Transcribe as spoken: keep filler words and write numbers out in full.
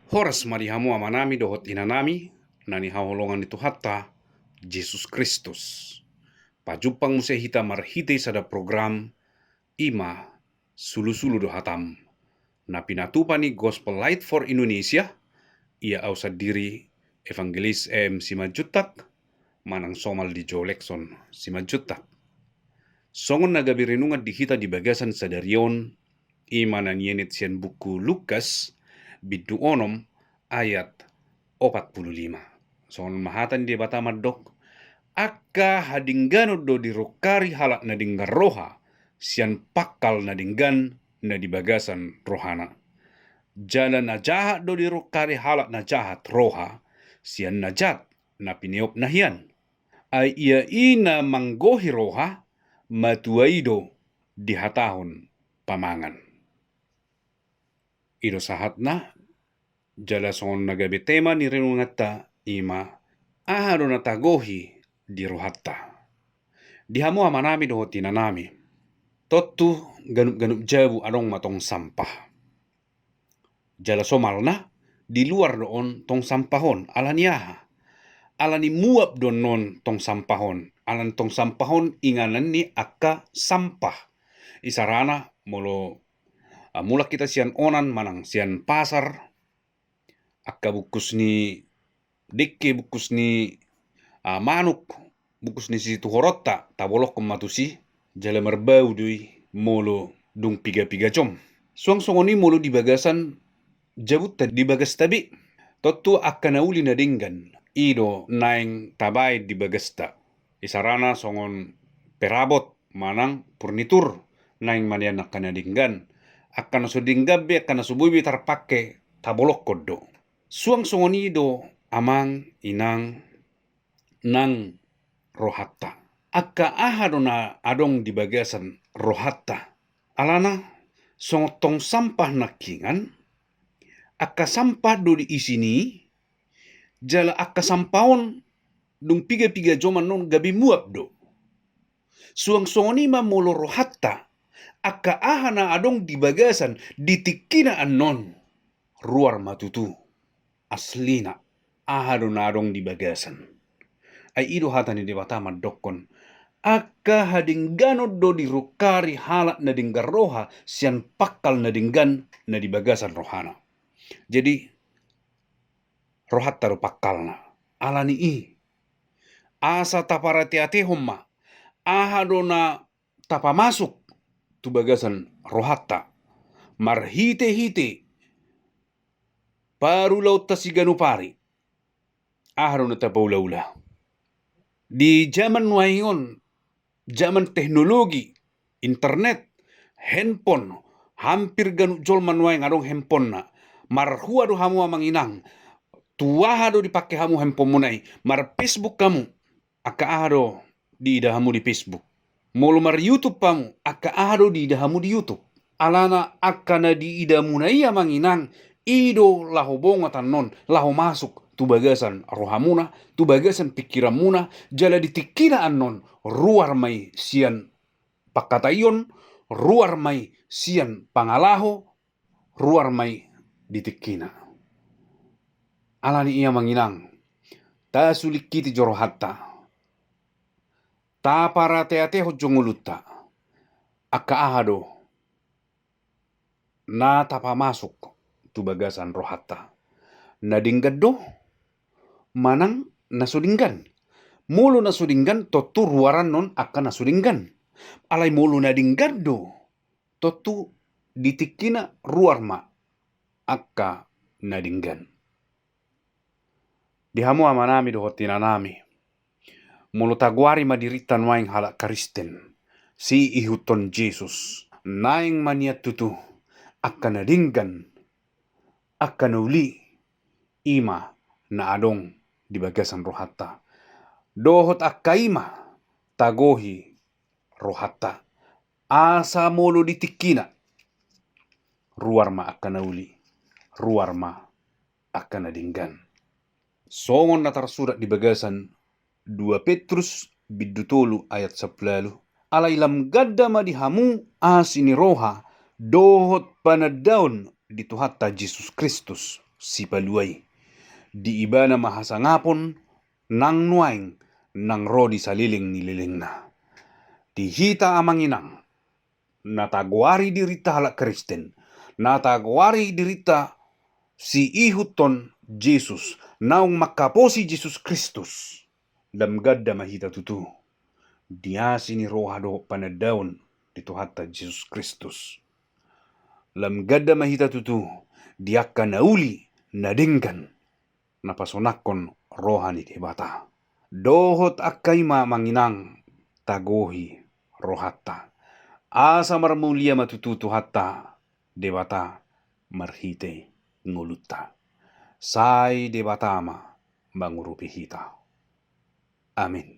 Horas ma di hamu amanami dohot inanami na hinaholongan ni Tuhanta Jesus Kristus. Pajumpang muse hita marhite sada program, i ma Sulusulu do Hatam, na pinatupa ni Gospel Light for Indonesia. Ia au sandiri Evangelis E M Simanjuntak, manang somal di Joe Lexon Simanjuntak. Songon na gabe renungan di hita di bagasan sadari on, i ma na nienet sian buku Lukas, bindu onom, ayat opat pulu lima. Songon ma hata ni Debata mandok: Angka hadengganon do dirungkari halak na denggan roha sian pangkal na denggan na di bagasan rohana. Jala na jahat do dirungkari halak na jahat roha sian na jat na pineopna hian. Ai ia i na manggohi roha, matua i do dihatahon pamangan. I do sahatna. Jala songon na gabe tema ni renunganta, i ma: Aha do na tagohi di rohanta? Di hamu amanami dohot inanami, tontu ganup-ganup jabu adong ma tong sampah. Jala somalna, di luar do on tong sampah on. Ala ni aha? Ala ni muap do annon tong sampah on. Ala ni tong sampah on inganan ni angka sampah. Isarana molo, ah, mulak hita sian onan manang sian pasar, angka bungkus ni dengke, bungkus ni, ah, manuk, bungkus ni situhoronta, tabolokkon ma tusi, jala marbau do i molo dung piga-piga jom. Suang songon i molo di bagasan jabunta, di bagasta be. Tontu angka na uli na denggan i do naeng tabaen di bagasta. Isarana songon perabot manang furnitur, naeng manean angka na denggan. Angka na so denggan be, angka na so boi be tarpangke, tabolokkon do. Suang songon i do amang inang nang rohanta. Angka aha do na adong di bagasan rohanta? Alana songon tong sampah nangkingan, angka sampah do di isi ni i, jala angka sampah on dung piga-piga jom annon gabe muap do. Suang songon i ma molo rohanta, angka aha na adong di bagasan di tingkina annon, ruar ma tutu aslina aha do na adong di bagasan. Ai i do hata ni Debata mandokkon: Angka hadengganon do dirungkari halak na denggan roha sian pangkal na denggan na di bagasan rohana. Jadi, rohanta do pangkalna. Ala ni i, asa taparate-atehon ma aha do na tapamasuk tu bagasan rohanta marhite-hite parulaonta siganup ari. Aha do na tapaula-ula? Di jaman nuaeng on, jaman teknologi, internet, handphone, hampir ganup jolma nuaeng adong handphonena. Marhua do hamu amang inang? Tu aha do dipangke hamu handphonemuna i? Mar-Facebook hamu, angka aha do diida hamu di Facebook? Molo mar-YouTube hamu, angka aha do diida hamu di YouTube? Alana angka na diidamuna i amang inang, i do laho bongot annon, laho masuk tu bagasan rohamuna, tu bagasan pingkiranmuna, jala di tingkina annon ruar ma i sian pangkataion, ruar ma i sian pangalaho, ruar ma i di tingkina. Ala ni i amang inang, tasulingkiti jo rohanta, taparate-atehon jo ngolunta, angka aha do na tapamasuk tu bagasan rohanta. Na denggan do manang na so denggan? Molo na so denggan, tontu ruar annon angka na so denggan. Alai molo na denggan do, tontu di tingkina ruar ma angka na denggan. Di hamu amanami dohot inanami, molo tagoari ma dirinta nuaeng halak Kristen siihuthon Jesus, naeng ma nian tutu angka na denggan, angka na uli, i ma na adong di bagasan rohanta. Dohot angka i ma tagohi rohanta, asa molo di tingkina ruar ma angka na uli, ruar ma angka na denggan. Songon na tarsurat di bagasan dua Petrus bindu tolu ayat sampulu ualu: Alai lam ganda ma di hamu asi ni roha dohot panandaon di Tuhanta Jesus Kristus. Sipalua i. Di Ibana ma hasangapon nang nuaeng nang ro di saleleng ni lelengna. Di hita amang inang, na tagoari dirinta halak Kristen, na tagoari dirinta siihuthon Jesus, naung mangkaposi Jesus Kristus, lam ganda ma hita tutu di asi ni roha dohot panandaon ni Tuhanta Jesus Kristus. Lam ganda ma hita tutu di angka na uli, na denggan, na pasonangkon roha ni Debata. Dohot angka i ma amang inang, tagohi rohanta, asa marmulia ma tutu Tuhanta Debata marhite ngolunta. Sai Debata ma mangurupi hita. Amin.